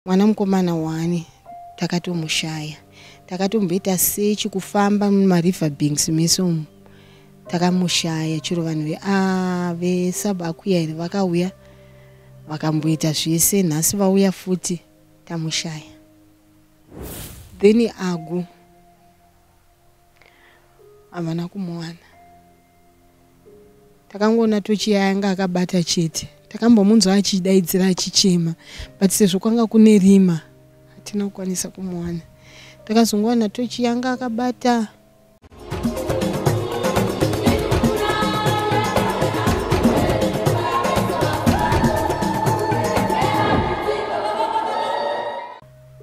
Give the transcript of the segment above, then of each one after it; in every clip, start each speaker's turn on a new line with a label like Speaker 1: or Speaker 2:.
Speaker 1: Mwana mukomana wani takatomushaya. Takatomboita sechi kufamba mumariver banks mese umu, takamushaya. Chiro vanhu veSub-Aqua here vakauya vakamboita zvese, nhasi vauya futi tamushaya. Then agu havana kumuwana. Takangoona tochi yanga akabata chete. Takambomunzwa achidaidzira achichema, but sezvo kwanga kune rima hatina kukwanisa kumuwana. Takazongowana tochi yanga akabata.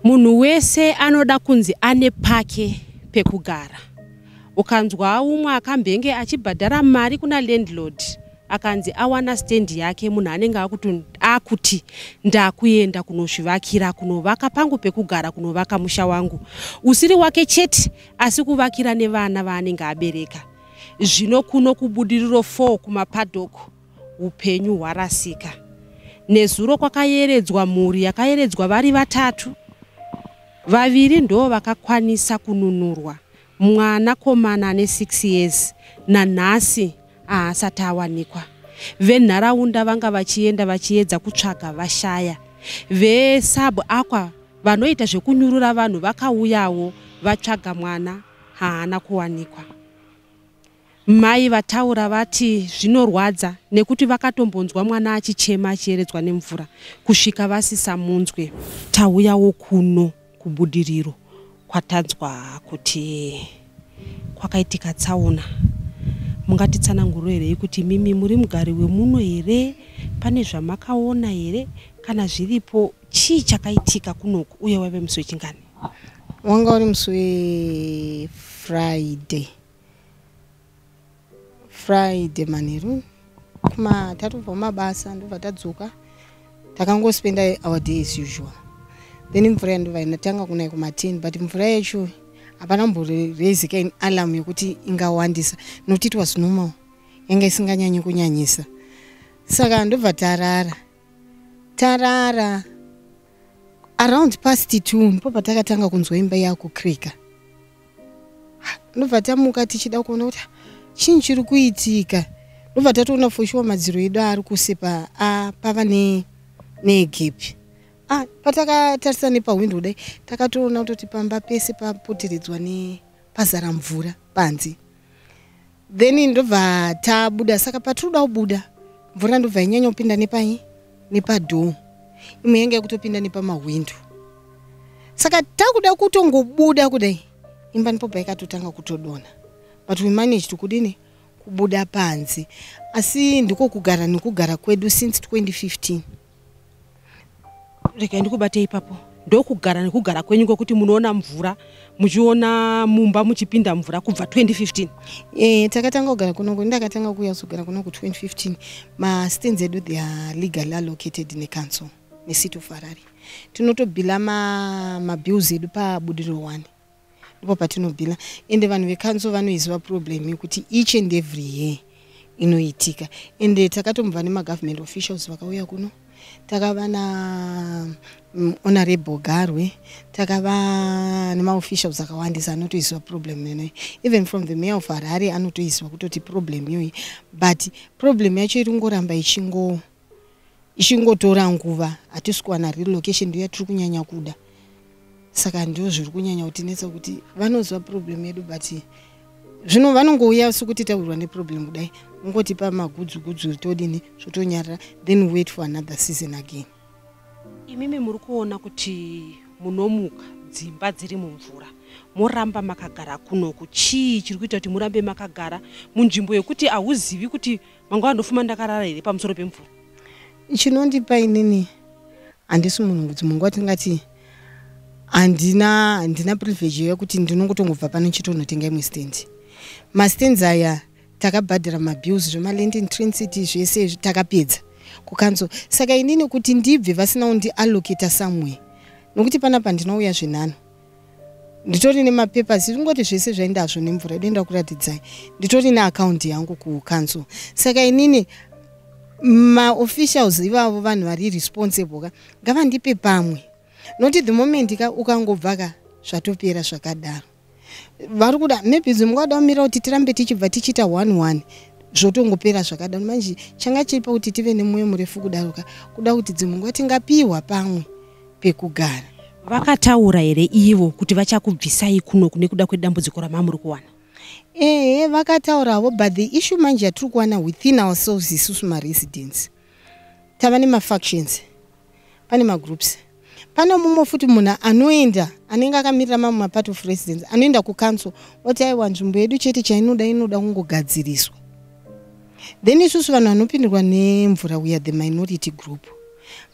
Speaker 2: Munhu wese anoda kunzi ane pake pekugara. Ukanzwa umwe akambenge achibhadhara mari kuna landlord akanzi awana stendi yake, munhu anenge akuti ndakuenda kunozvivakira, kunovaka pangu pekugara, kunovaka musha wangu usiri wake chete, asi kuvakira nevana vaanenge abereka. Zvino kuno kuBudiriro 4 kumapadoko upenyu hwarasika. Nezuro kwakayeredzwa mhuri yakayeredzwa vari vatatu, vaviri ndo vakakwanisa kununurwa. Mwanakomana ane 6 years nanhasi haasati awanikwa. Venharaunda vanga vachienda vachiedza kutsvaga vashaya. VeSub-Aqua vanoita zvekunyurura vanhu vakauyawo vatsvaga mwana, haana kuwanikwa. Mai vataura vati zvinorwadza nekuti vakatombonzwa mwana achichema achiyeredzwa nemvura kusvika vasisamunzwe. Tauyawo kuno kuBudiriro kwatanzwa kuti kwakaitika tsaona. Mungatitsananguriro here kuti mimi muri mugari wemuno here? Pane zvamakaona here? Kana zviripo, chii chakaitika kunoku uye waive musi wechingani?
Speaker 1: Wanga uri musi weFriday. Friday manheru kuma tatobva mumabasa, ndobva tadzoka, takangospenda our day as usual. Then mvura yandobva inatanga kunaya kuma10, but mvura yacho hapana kumboraisika in alarm yekuti ingawandisa, nokuti it was normal, yanga isinganyanyi kunyanyisa. Saka ndobva tarara around past 2, ndipo patakatanga kunzwa imba yakucracka. Ndobva tamuka tichida kuona kuti chinyi chiri kuitika. Ndobva tatoona for sure madziro edu ari kusepa, pava negap. Patakatarisa nepahwindo kudai, takatoona kutoti pamba pese papoteredzwa nepazara mvura panze. Then ndobva tabuda. Saka patinoda kubuda, mvura ndobva inyanya kupinda nepai nepadoor, imwe yanga yakutopinda nepamahwindo. Saka takuda kutongobuda kudai, imba ndipo paikatotanga kutodonha, but we managed kudini kubuda panze. Asi ndiko kugara nekugara kwedu since 2015.
Speaker 2: Regai ndikubate ipapo. Ndokugara nekugara kwenyu kwekuti munoona mvura, muchiona mumba muchipinda mvura kubva 2015?
Speaker 1: Takatanga kugara kunoku, ndakatanga kuuya kuzogara kunoku 2015. Mastands edu, they are legally allocated necouncil, neCity of Harare. Tinotobhila mabills edu paBudiriro 1, ndipo patinobhila. Ende vanhu vecouncil vanoiziva problem yekuti each and every year inoitika. Ende takatombova nemagovernment officials vakauya kuno. Takava na Honorable Garwe, takava nemaofficials akawandisa anotoiziva problem inoyi. Even from the mayor of Harare anotoiziva kutoti problem iyoyi, but problem yacho iri kungoramba ichingotora nguva. Hatisi kuwana relocation, ndiyo yatiri kunyanya kuda. Saka ndo zviri kunyanya kutinetsa, kuti vanoziva problem yedu, but zvino vanongouya sekuti tawirwa neproblem kudai, ungotipa magudzugudzu, todini, zvotonyarara, then wait for another season again.
Speaker 2: Imimi muri kuona kuti munomuka dzimba dziri mumvura, moramba makagara kunoku. Chii chiri kuita kuti murambe makagara munzvimbo yekuti hauzivi kuti mangwana ndofuma ndakarara here pamusoro pemvura?
Speaker 1: Chinondipa inini, handisi munhu, dzimwe nguva tingati handina privilege yekuti ndinongotongobva pano nchitonotenga imwe stand. Mastands aya takabhadhara mabills, zvemaland in transit zvese takapedza kucouncil. Saka inini kuti ndibve vasina kundiallocata somewhere, nokuti panapa ndinouya zvenhano, nditori nemapapers, ringoti zvese zvaendazvo nemvura, idoenda kuratidzai, nditori neakaundi yangu kucouncil. Saka inini maofficials ivavo, vanhu vari responsible ka, ngavandipe pamwe. Nokuti the moment ka ukangobva ka, zvatopera zvakadaro. Vari kuda maybe dzimwe vada kumira kuti tirambe tichibva tichiita one one, zvotongopera zvakadaro. Manje changa chiripo kuti tive nemwoyo murefu kudaro ka, kuda kuti dzimwe nguva tingapiwa pamwe pekugara.
Speaker 2: Vakataura here ivo kuti vachakubvisai kunoku nekuda kwedambudziko ramamuri kuwana?
Speaker 1: Ehe, vakataurawo, but the issue manje yatiri kuwana within ourselves isusu maresidents, tava nemafactions, pane magroups. Pane mumwe futi munhu anoenda anenge akamirira mamwe mapart of residence, anoenda kucouncil oti, "Aiwa, nzvimbo yedu chete chainoda inoda kungogadziriswa." Then isusu vanhu vanopindirwa nemvura, we are the minority group.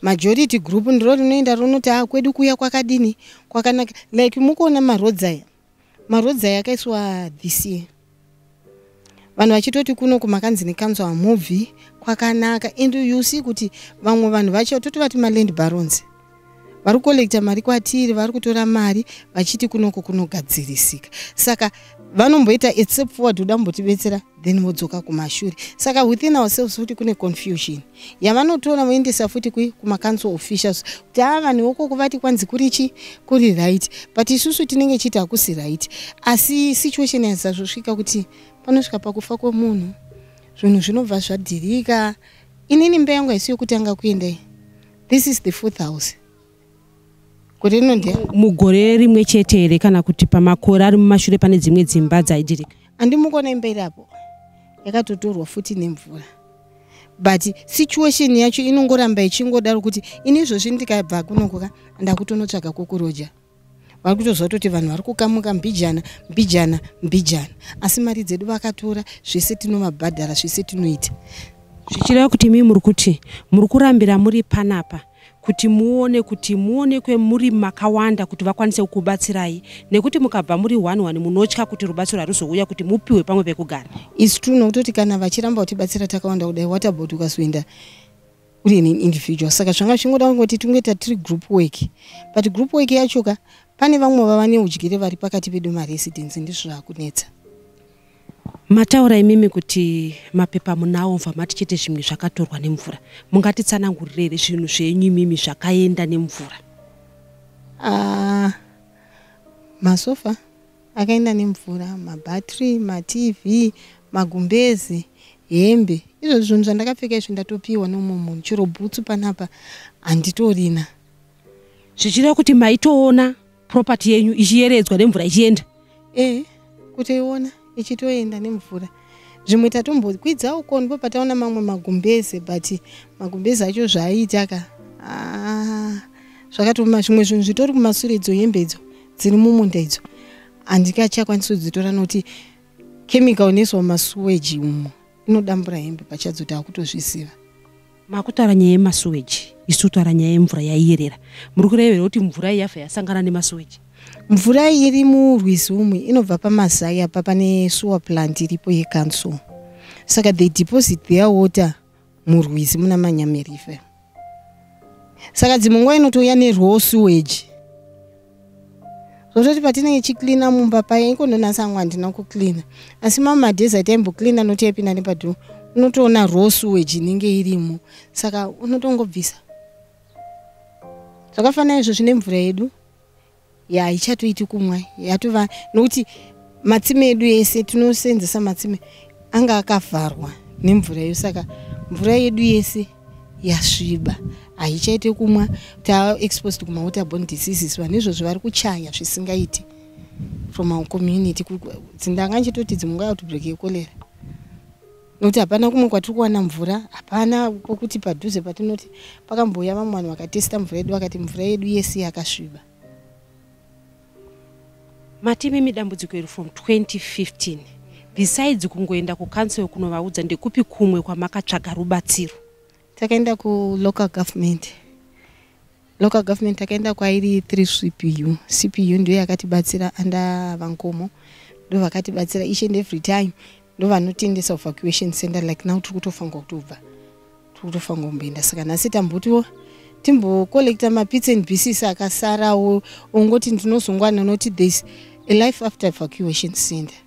Speaker 1: Majority group ndiro rinoenda rinoti, "A, kwedu kuya kwakadini, kwakanaka." Like mukuona maroads aya, maroads aya akaiswa this year, vanhu vachitoti kuno kumakanzi necouncil hamubvi, kwakanaka. And you see kuti vamwe vanhu vacho totovati maland barons vari kucollecta mari kwatiri, vari kutora mari vachiti kunoko kunogadzirisika. Saka vanomboita a step forward kuda kumbotibetsera, then vodzoka kumashure. Saka within ourselves futi kune confusion yavanotora voendesa futi kumacouncil officials kuti, "Aa, vanhu vokoko vati kwanzi kuri chi kuri right," but isusu tinenge chiti hakusi right. Asi situation yazazvosvika kuti panosvika pakufa kwemunhu, zvinhu zvinobva zvadhirika. Inini imba yangu haisi yokutanga kuendai, this is the fourth house gore rino. Ndiya
Speaker 2: Mugore rimwe chete here, kana kuti pamakore ari mumashure pane dzimwe dzimba dzaidhirika?
Speaker 1: Handimukona imba iriapo yakatotorwa futi nemvura, but situation yacho inongoramba ichingodaro kuti ini izvozvi ndikabva kunokuka, ndakutonotsvaga kokuroja. Vari kutoziva kutoti vanhu vari kukamuka mbijana mbijana mbijana, asi mari dzedu vakatora, zvese tinovabhadhara, zvese tinoita.
Speaker 2: Zvichireva kuti imii muri kuti muri kurambira muri panapa kuti muone kuti muonekwe muri makawanda kuti vakwanise kukubatsirai, nekuti mukabva muri one one munotya kuti rubatsiro haruzouya kuti mupiwe pamwe pekugara.
Speaker 1: Its true, nokutoti kana vachiramba kutibatsira takawanda kudai, what about ukazoenda uri an individual? Saka zvanga zvichingoda kungoti tingoita tiri group work, but group work yacho ka, pane vamwe vava neudyire vari pakati pedu maresidents, ndizvo zvakunetsa.
Speaker 2: Mataura imimi kuti mapepa munawo, mva mati chete zvimwe zvakatorwa nemvura. Mungatitsanangurire here zvinhu zvenyu imimi zvakaenda nemvura?
Speaker 1: Ah, masofa akaenda nemvura, mabhatiri, maTV, magumbezi, hembe. Izvozvi zvinhu zvandakapfeka izvi ndatopiwa nemumwe munhu. Chero bhutsu panapa handitorina.
Speaker 2: Zvichireva kuti maitoona property yenyu ichiyeredzwa nemvura ichienda?
Speaker 1: E, kutoiona ichitoenda nemvura. Zvimwe tatombokwidza uko, ndipo pataona mamwe magumbeze, but magumbeze acho zvaiita ka, ah, zvakatoma. Zvimwe zvinhu zvitori kumasure, idzo hembe idzo dziri mumunda idzo handikachakwanisi kudzitora nokuti chemical inoiswa mumasuweji umo inodambura hembe pachadzo, taakutozviziva.
Speaker 2: Makutaura nyaya yemasuweji, isu taura nyaya yemvura yaiyerera. Muri kurevera kuti mvura iyi yabva yasangana nemasuweji?
Speaker 1: Mvura iri murwizi umu inobva pamazai apa, pane sewer plant iripo yecouncil, saka they deposit their water murwizi muna Manyame River. Saka dzimwe nguva inotouya neraw sewage, zvototi patinenge chicleana mumba paya ikondonasa angu handina kucleana, asi mamwe madays ataimbocleana noti yaipinda nepadoor, unotoona raw sewage inenge irimo, saka unotongobvisa. Zvakafanana izvo zvine mvura yedu haichatoiti kumwa, yatova nokuti matsime edu ese tinosenzesa matsime anga akavharwa nemvura iyo, saka mvura yedu yese yasviba, haichaite kumwa. Taexposed kumawaterborne diseases. Vanhu izvozvo vari kuchaya zvisingaiti from our community. Dzindanga nchitoti dzimwe nguva outbreak yecholera, nokuti hapana kumwe kwatiri kuwana mvura, hapana pokuti padhuze patinoti. Pakambouya vamwe vanhu vakatesta mvura yedu, vakati mvura yedu yese yakasviba.
Speaker 2: Matimimi dambudziko iri from 2015. Besides kungoenda kucouncil kunovaudza, ndekupi kumwe kwamakatsvaga rubatsiro?
Speaker 1: Takaenda kulocal government. Local government takaenda kwairi 3 CPU. CPU ndiyo yakatibatsira, anda vankomo ndo vakatibatsira each and every time, ndo vanotendesa evacuation center. Like now tiri kutofanirwa kutobva, tiri kutofanirwa kumboenda. Saka nhasi tambotiwo timbocollecta mabits and pieces akasarawo, ongoti ndinozongwana noti there's a life after evacuation center.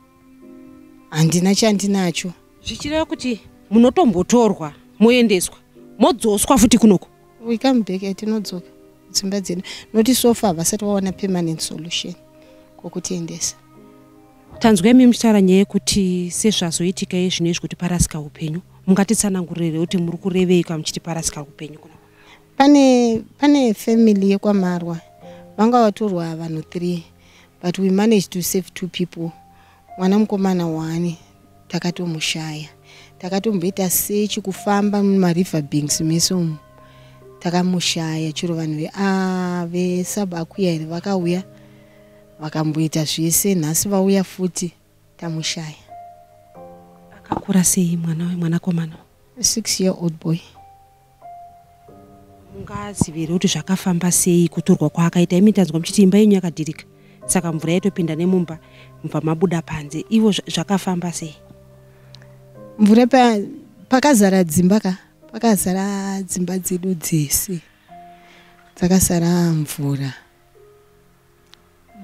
Speaker 1: Handina chandinacho.
Speaker 2: Zvichireva kuti munotombotorwa moendeswa, modzoswa futi kunoko?
Speaker 1: We come back, tinodzoka. Dzimba dzedu, noti so far vasati vawana permanent solution kwokutiendesa.
Speaker 2: Tanzwa imi muchitaura nyaya yekuti sezvazoitika izvino izvi kuti parasika upenyu. Mungatitsanangurire kuti muri kurevei kana muchiti parasika upenyu kuno?
Speaker 1: Pane family yekwaMarwa, vanga vatorwa vanhu 3, but we managed to save two people. Mwana mukomana one takatomushaya. Takatomboita sechi kufamba mumariver banks mese umu, takamushaya. Chero vanhu vesubaquear vakauya, vakamboita zvese. Nhasi vauya futi, tamushaya.
Speaker 2: Akakura sei mwana mwanakomana?
Speaker 1: 6 year old boy.
Speaker 2: Mungazive here kuti zvakafamba sei kutorwa kwaakaita? Imi tanzwa muchiti imba yenyu yakadhirika, saka mvura yaitopinda nemumba, mubva mabuda panze. Ivo zvakafamba sei?
Speaker 1: Mvura pakazara dzimba ka, pakazara dzimba dzedu dzese, dzakazara mvura,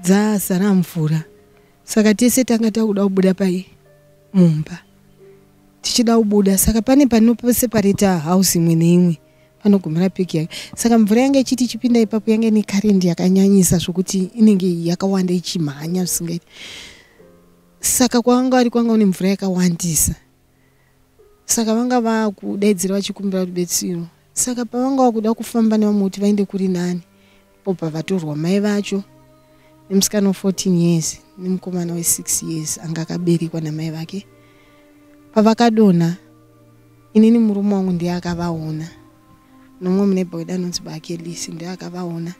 Speaker 1: dzazara mvura. Saka tese tanga takuda kubuda pai mumba, tichida kubuda. Saka pane panoseparata house imwe neimwe, panogumira peki yake. Saka mvura yanga ichiti ichipinda ipapo, yanga ine current yakanyanyisa zvokuti inenge yakawanda, ichimhanya zvisingaiti. Saka kwavanga vari kwanga kune mvura yakawandisa. Saka vanga vakudaidzira vachikumbira rubetsiro. Saka pavanga vakuda kufamba nevamwe kuti vaende kuri nani, pobva vatorwa mai vacho nemusikana we14 years nemukomana we6 years anga akaberekwa namai vake. Pavakadonha, inini murume wangu ndiye akavaona, nomumwe muneighbour wedu anonzi Bakelisi ndiye akavaona.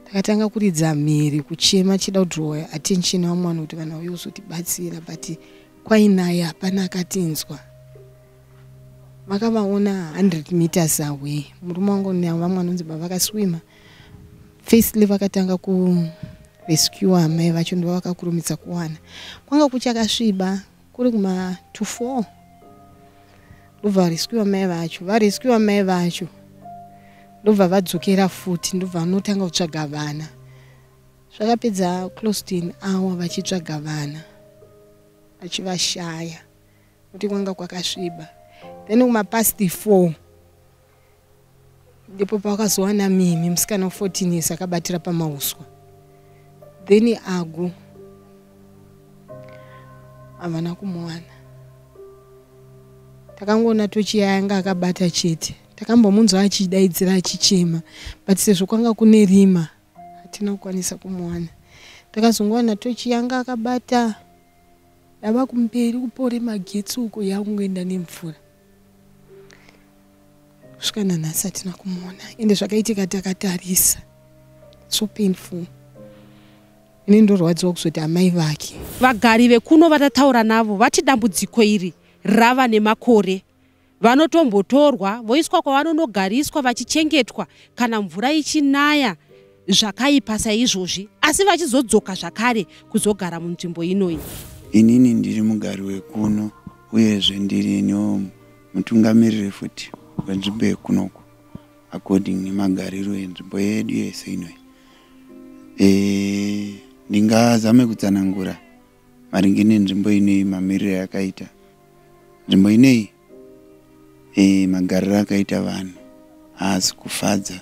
Speaker 1: Takatanga kuridza mhere, kuchema, tichida kudraw attention vamwe vanhu kuti vanhu vauye kuzotibatsira, but kwainaya, hapana akatinzwa. Vakavaona 100 meters away. Murume wangu nevamwe vanonzi baba vakaswima. Firstly vakatanga kurescua mai vacho, ndo vakakurumidza kuwana. Kwanga kuchakasviba, kuri kuma to 4. Ndobva varescua mai vacho. Varescua mai vacho, ndobva vadzokera futi, ndobva vanotanga kutsvaga vana. Zvakapedza close to an hour vachitsvaga vana, vachivashaya nokuti kwanga kwakasviba. Then kumapast 4 ndipo pavakazowana Mimi, musikana we14 years, akabatira pamauswa. Then agu havana kumuwana. Takangoona tochi yanga akabata chete. Takambomunzwa achidaidzira, achichema, but sezvo kwanga kune rima, hatina kukwanisa kumuwana. Takazongowana tochi yanga akabata yava kumberi kupore magetsi uko, yakungoenda nemvura. Kusvika nanhasi hatina kumuona. Ende zvakaitika takatarisa, so painful. Ini ndorwadziwa kuzoti amai vake.
Speaker 2: Vagari vekuno vatataura navo vati dambudziko iri rava nemakore. Vanotombotorwa voiswa kwavanonogariswa vachichengetwa kana mvura ichinaya zvakaipa saizvozvi, asi vachizodzoka zvakare kuzogara munzvimbo inoyi.
Speaker 3: Inini ndiri mugari wekuno, uyezve ndiri mutungamiriri futi wenzvimbo yekunoku. According nemagariro enzvimbo yedu yese inoyi, ndingazame kutsanangura maringe nenzvimbo inoyi, mamiriro yakaita nzvimbo inoyi. Magariro akaita vanhu haasi kufadza,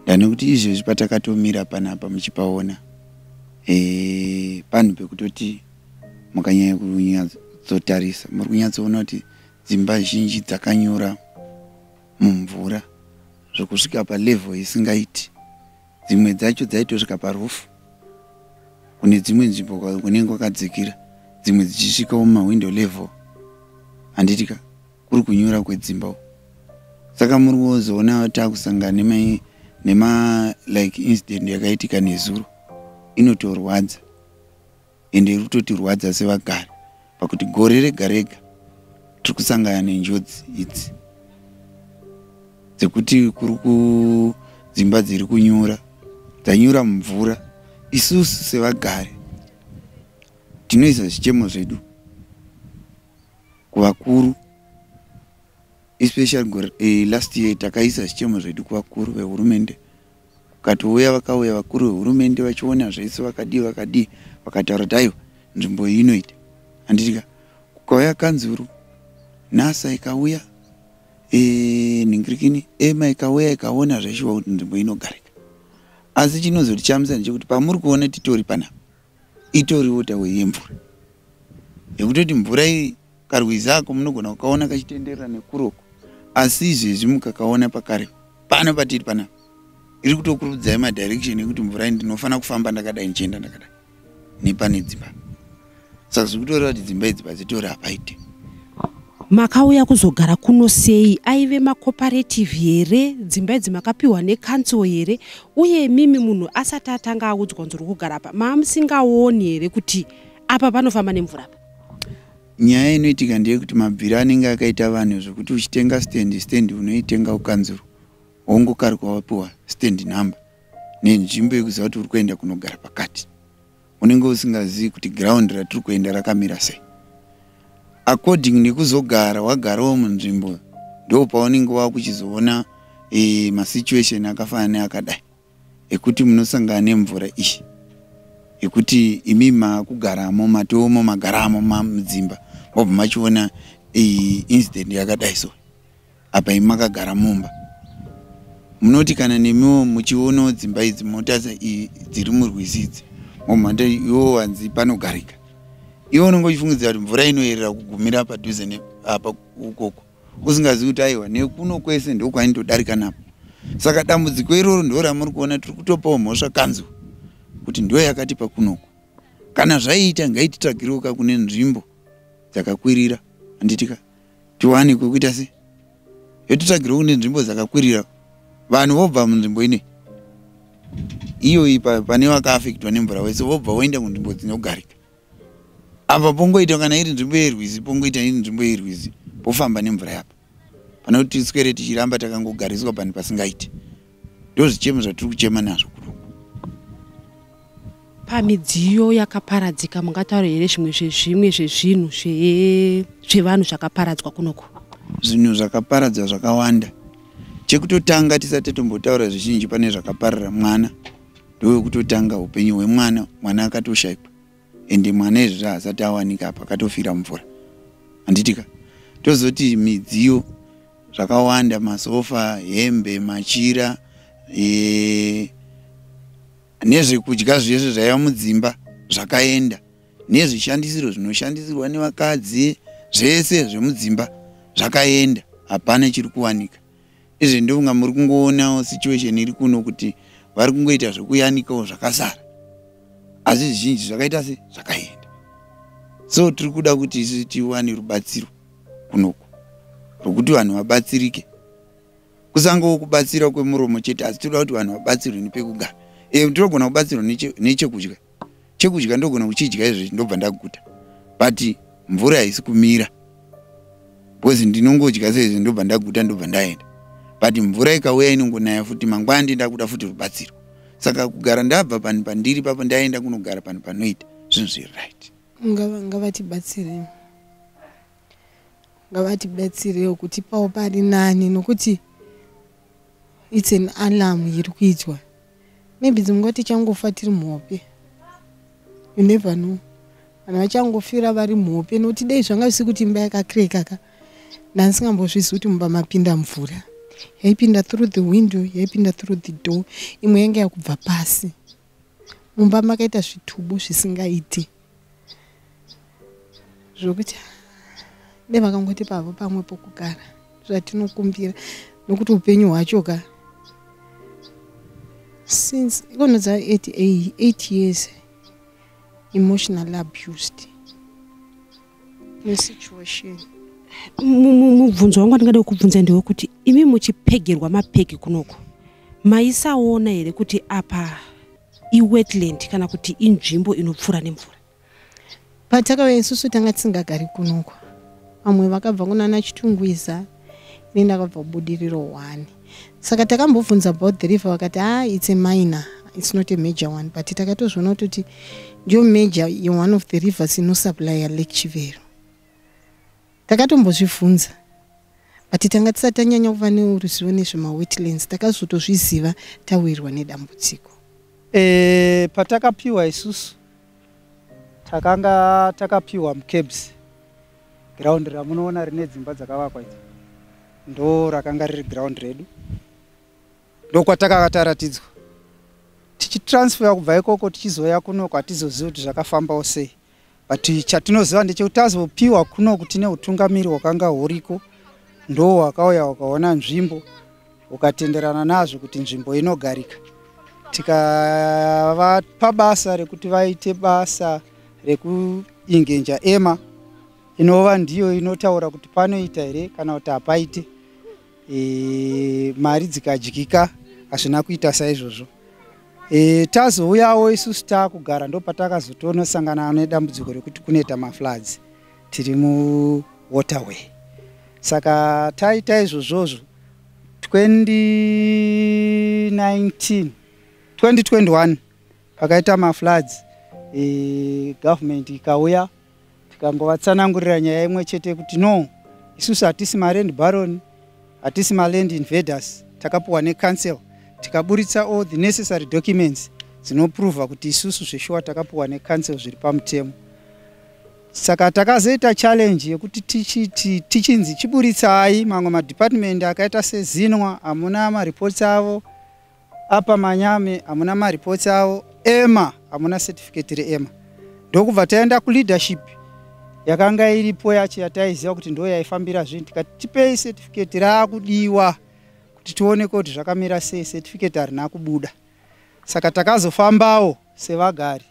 Speaker 3: ndanekuti izvezvi patakatomira panapa muchipaona, panhu pekutoti mukanyanya kunyatsotarisa, muri kunyatsoona kuti dzimba zhinji dzakanyura mumvura zvokusvika palevel isingaiti. Dzimwe dzacho dzaitosvika paroof kune dzimwe nzvimbo kunenge kwakadzikira, dzimwe dzichisvikawo mumahwindo level, handitika? Kuri kunyura kwedzimba. Saka muri kuzoona takusangana nema like incident yakaitika nezuro, inotorwadza, ende iri kutotirwadza sevagari pakuti gore rega rega tiri kusangana nenjodzi idzi dzekuti kuri kudzimba dziri kunyura, dzanyura mumvura. Isusu sevagari tinoisa zvichemo zvedu kuvakuru, especially gore last year takaisa zvichemo zvedu kuvakuru vehurumende. Kukatouya, vakauya vakuru vehurumende vachiona zvese, vakadii vakadii, vakataura kuti aiwa, nzvimbo iyi inoita, handitika? Kukauya kanzuru, NASA ikauya. Nhingirikini ema ikauya ikaona zveshuwa kuti nzvimbo inogarika. Asi chinozotichamisa ndechekuti pamuri kuona titori panapa itori waterway yemvura, yekutoti mvura iyi karwizi ako munogona kukaona kachitenderera nekuroko, asi izvezvi mukakaona pakare pano patiri panapa iri kutokurudzai madirection ekuti mvura iyi ndinofanira kufamba ndakadai, ndichienda ndakadai nepane dzimba. Saka zviri kutoreva kuti dzimba idzi padzitori hapaite.
Speaker 2: Makauya kuzogara kuno sei? Aive macooperative here dzimba idzi? Makapiwa necouncil here? Uye mimi munhu asati atanga audzwa kunzi uri kugara apa, maamusingaoni here kuti apa panofamba nemvura apa?
Speaker 3: Nyaya inoitika ndeyekuti mabviro anenge akaita vanhu, zvekuti uchitenga stand, stand unoitenga kukanzuro, wongokarikwa wapiwa stand number nenzvimbo yekuziva kuti uri kuenda kunogara pakati. Unenge usingazivi kuti ground ratiri kuenda rakamira sei. According nekuzogara wagarawo munzvimbo, ndo paunenge wakuchizoona masituation akafanana neakadai ekuti munosangana nemvura iyi, yekuti imi makugaramo, matomo magaramo mudzimba, mobva machiona incident yakadai. So apa imi makagara mumba, munoti kana nemiwo muchionawo dzimba idzi, motarisa dziri murwizi idzi, momhanda iwo wanzi panogarika. Iwe unenge uchifungidzira kuti mvura inoyerera kugumira padhuze apa ukoko, usingazivi kuti aiwa, nekuno kwese ndokwainotodarika napo. Saka dambudziko iroro ndo ramuri kuona. Tiri kutopawo mhosva kanzuro kuti ndo yakatipa kunoku. Kana zvaiita, ngaititsvagirewo ka kune nzvimbo dzakakwirira, handitika tiwane kwekuita se yotitsvagirewo kune nzvimbo dzakakwirira, vanhu vobva munzvimbo ine iyoyi pane vakaaffectwa nemvura wese vobva voenda kunzvimbo dzinogarika. Apa pongoita kana iri nzvimbo yerwizi, pongoita iri nzvimbo yerwizi, pofamba nemvura yapa, pane kuti tiswere tichiramba takangogariswa panhu pasingaiti. Ndo zvichemo zvatiri kuchema nazvo kunoku.
Speaker 2: Pamidziyo yakaparadzika, mungataura here zvimwe zvezvimwe zvezvinhu zvevanhu zvakaparadzwa kunoku?
Speaker 3: Zvinhu zvakaparadzwa zvakawanda. Chekutotanga, tisati tombotaura zvizhinji, pane zvakaparara mwana. Ndowekutotanga, upenyu hwemwana. Mwana akatoshayikwa, ende mwana izvozvo haasati awanika apa, akatofira mvura, handitika? Tozoti midziyo zvakawanda, masofa, hembe, machira, nezvekudya zvese zvaiva mudzimba zvakaenda, nezvishandisiro zvinoshandisirwa nevakadzi zvese zvemudzimba zvakaenda. Hapana chiri kuwanika izvi. Ndofunga muri kungoonawo situation iri kuno kuti vari kungoita zvekuyanikawo zvakasara, asi zvizhinji zvakaita se zvakaenda. So tiri kuda kuti isu tiwane rubatsiro kunoku rwokuti vanhu vabatsirike, kusangowo kubatsira kwemuromo chete, asi tinoda kuti vanhu vabatsirwe nepekugara. Tinogona kubatsirwa nechekudya. Chekudya ndogona kuchidya izvezvi ndobva ndaguta, but mvura haisi kumira, because ndinongodya seizvi ndobva ndaguta, ndobva ndaenda, but mvura ikauya inongonaya futi. Mangwana ndindakuda futi rubatsiro. Saka kugara ndabva panhu pandiri papo, ndaenda kunogara panhu panoita zvinhu zviri right.
Speaker 1: Ngavatibatsire, ngavatibatsirewo kutipawo pari nani, nokuti it's an alarm iri kuitwa. Maybe dzimwe nguva tichangofa tiri muhope, you never know. Vanhu vachangofira vari muhope, nokuti dei zvanga zvisi kuti imba yakacracka ka, ndandisingambozvizivi kuti mumba mapinda mvura. Yaipinda through the window, yaipinda through the door, imwe yange yakubva pasi. Mumba makaita zvitubu zvisingaiti, zvokuti dai vakangoti pavo pamwe pokugara, zvatinokumbira, nokuti upenyu hwacho ka, since ikono dza 8 years emotionally abused nesituation.
Speaker 2: Mubvunzo wangu andingada kukubvunza ndewekuti imi muchipegerwa mapegi kunoku, maisaona here kuti apa iwetland kana kuti inzvimbo inopfuura nemvura?
Speaker 1: Patakauya isusu tanga tisingagari kunoku. Vamwe vakabva kunana Chitungwiza, ini ndakabva kuBudiriro 1. Saka takambobvunza about the river, vakati, "Ah, it's a minor, it's not a major one," but takatozviona kutoti ndiyo major, one of the rivers inosupplya Lake Chivero. Takatombozvibvunza, but tanga tisati tanyanya kuva neruzivo nezvemawetlands. Takazotozviziva tawirwa nedambudziko.
Speaker 4: Patakapiwa isusu, takanga takapiwa muCABS ground ramunoona rine dzimba dzakavakwa idzi. Ndo rakanga riri ground redu, ndokwatakanga taratidzwa. Tichitransfer kubva ikoko tichizoya kunoko, hatizozivi kuti zvakafambawo sei, but chatinoziva ndechekuti tazopiwa kunoku tine utungamiri hwakanga huriko, ndo hwakauya wakaona nzvimbo, ukatenderana nazvo kuti nzvimbo inogarika. Tikavapa basa rekuti vaite basa rekuengager EMA, inova ndiyo inotaura kuti panoita here kana kuti hapaite. Mari dzikadyika, hazvina kuita saizvozvo. Tazouyawo isusu taakugara, ndo patakazotonosangana nedambudziko rekuti kunoita mafloods, tiri muwaterway. Saka taita izvozvozvo 2019, 2021, pakaita mafloods, government ikauya, tikangovatsanangurira nyaya imwe chete kuti no, isusu hatisi maland baron, hatisi maland invaders, takapiwa necouncil. Tikaburitsa all the necessary documents dzinoprova kuti isusu zveshuwa takapiwa necouncil zviri pamutemo. Saka takazoita challenge yekuti tichinzi chiburitsai mamwe madepartment akaita seZINWA, hamuna mareports avo, apa Manyame hamuna mareports avo, EMA hamuna certificate reEMA. Ndokubva taenda kuleadership yakanga iripo yacho yataiziva kuti ndo yaifambira zvinhu, tikati tipei certificate raakudiwa kuti tioneke kuti zvakamira sei. Certificate harina kubuda. Saka takazofambawo sevagari,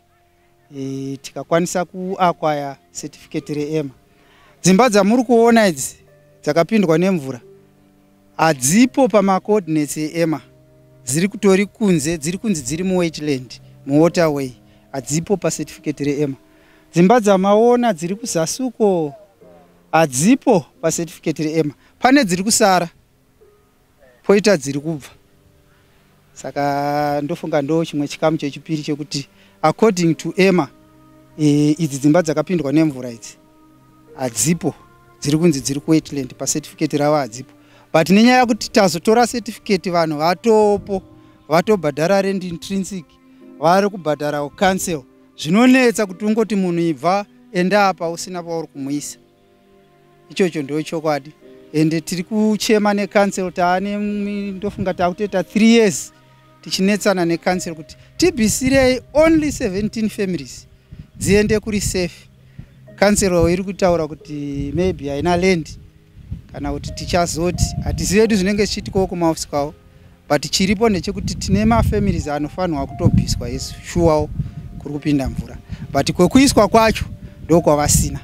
Speaker 4: tikakwanisa kuacquire certificate reEMA. Dzimba dzamuri kuona idzi dzakapindwa nemvura hadzipo pamacoordinates eEMA, dziri kutori kunze, dziri kunzi dziri muwetland, muwaterway, hadzipo pacertificate reEMA. Dzimba dzamaona dziri kuzasuko hadzipo pacertificate reEMA. Pane dziri kusara, poita dziri kubva. Saka ndofunga ndo chimwe chikamu chechipiri chekuti according to EMA, idzi dzimba dzakapindwa nemvura idzi hadzipo, dziri kunzi dziri kuwetland, pacertificate ravo hadzipo. But nenyaya yekuti tazotora certificate vanhu vatopo, vatobhadhara rent intrinsic, vari kubhadhara council, zvinonetsa kuti ungoti munhu ibva, enda apa, usina pauri kumuisa. Ichocho ndo chokwadi. Ende tiri kuchema necouncil, taane ndofunga taakutoita 3 years tichinetsana necouncil kuti tibvisirei only 17 families dziende kuri safe. Council iri kutaura kuti maybe haina land, kana kuti tichazoti, hatizivi vedu zvinenge zvichiitikawo kumaofisi kwavo. But chiripo ndechekuti tine mafamilies anofanirwa kutobviswa isu shuwawo kuri kupinda mvura, but kwekuiswa kwacho ndokwavasina.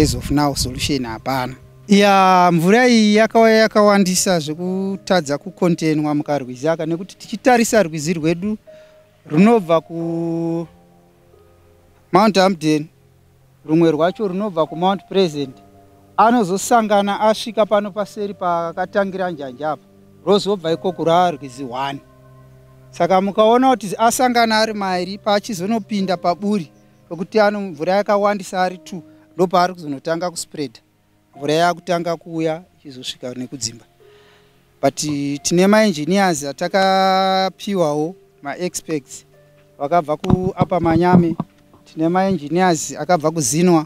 Speaker 4: As of now solution hapana. Ya, mvura iyi yakauya yakawandisa zvekutadza kucontainwa mukarwizi aka, nekuti tichitarisa rwizi rwedu runobva kuMount Hampden, rumwe rwacho runobva kuMount Pleasant, anozosangana asvika pano paseri pakatangira njanji apa, rozobva ikoko rarwizi 1. Saka mukaona kuti asangana ari mairi, paachizonopinda paburi pekuti ano mvura yakawandisa ari 2, ndopaari kuzonotanga kuspreada, mvura yakutanga kuuya ichizosvika nekudzimba. But tine maengineers atakapiwawo, maexperts vakabva kuUpper Manyame, tine maengineers akabva kuZINWA.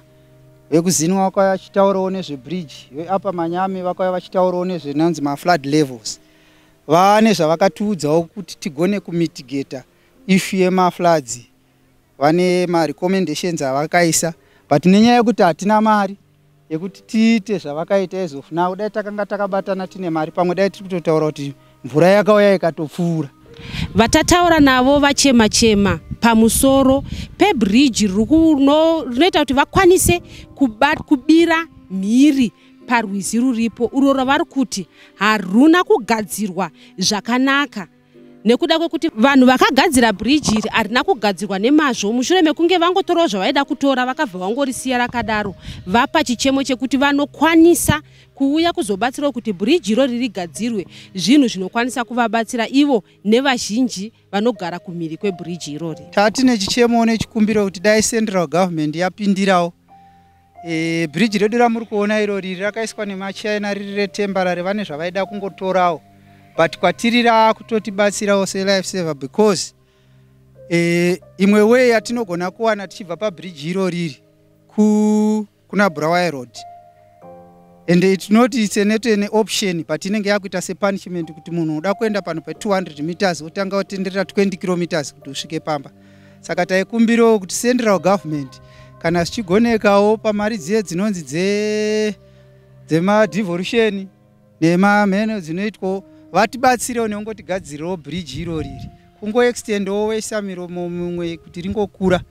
Speaker 4: VekuZINWA vakauya vachitaurawo nezvebridge, veUpper Manyame vakauya vachitaurawo nezvenonzi maflood levels. Vane zvavakatiudzawo kuti tigone kumitigata issue yemafloods, vane marecommendations avakaisa, but nenyaya yekuti hatina mari yekuti tiite zvavakaita as of now, dai takanga takabatana tine mari, pamwe dai tiri kutotaura kuti mvura yakauya ikatopfuura.
Speaker 2: Vatataura navo vachema chema pamusoro pebhiriji rinoita kuti vakwanise kubira mhiri parwizi ruripo urwo ravari kuti haruna kugadzirwa zvakanaka, nekuda kwekuti vanhu vakagadzira bhiriji iri harina kugadzirwa nemazvo. Mushure mekunge vangotorawo zvavaida kutora, vakabva vangorisiya rakadaro. Vapa chichemo chekuti vanokwanisa kuuya kuzobatsirawo kuti bhiriji irori rigadzirwe, zvinhu zvinokwanisa kuvabatsira ivo nevazhinji vanogara kumhiri kwebhiriji irori.
Speaker 4: Tatine chichemo nechikumbiro kuti dai central government yapindirawo. Bhiriji redu ramuri kuona irori rakaiswa nemaChina, riri retemporary, vane zvavaida kungotorawo, but kwatiri raakutotibatsirawo selife saver, because imwe way yatinogona kuwana tichibva pabhiriji iroriri kuna Bulawayo Road. And it not, it's not an option, but inenge yakuita sepunishment kuti munhu uda kuenda pano pa200 meters, wotanga wotenderera 20 kilometers kuti usvike pamba. Saka taikumbirawo kuti central government, kana zvichigonekawo, pamari dziye dzinonzi dzemadevolution nemamheno dzinoitwawo, vatibatsirewo nekungotigadzirirawo bridge iroriri, kungoextendawo voisa miromo mumwe kuti ringokura.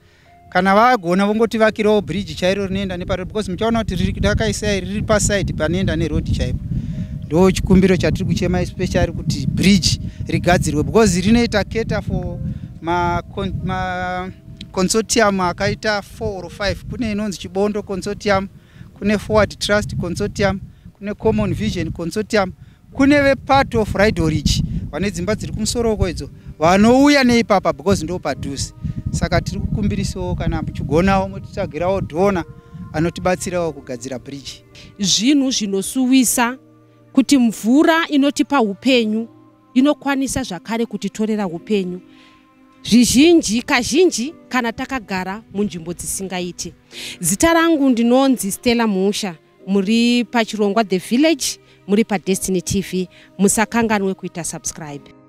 Speaker 4: Kana vagona, vongotivakirawo bridge chairo rinoenda neparodi, because muchaona kuti rakaisa riri paside panoenda nerodhi chaipo. Ndo chikumbiro chatiri kuchema, especially kuti bridge rigadzirwe, because rinoita cater for maconsortium ma akaita 4 or 5. Kune inonzi Chibondo Consortium, kune Forward Trust Consortium, kune Common Vision Consortium, kune vepart of Rydalrich vane dzimba dziri kumusoroko idzo, vanouya neipapa because ndo padhuze. Saka tiri kukumbirisawo, kana muchigonawo, motitsvagirawo donor anotibatsirawo kugadzira bridge.
Speaker 2: Zvinhu zvinosuwisa kuti mvura inotipa upenyu inokwanisa zvakare kutitorera upenyu zvizhinji kazhinji kana takagara munzvimbo dzisingaiti. Zita rangu ndinonzi Stella Musha. Muri pachirongwa The Village, muri paDestiny TV. Musakanganwe kuita subscribe.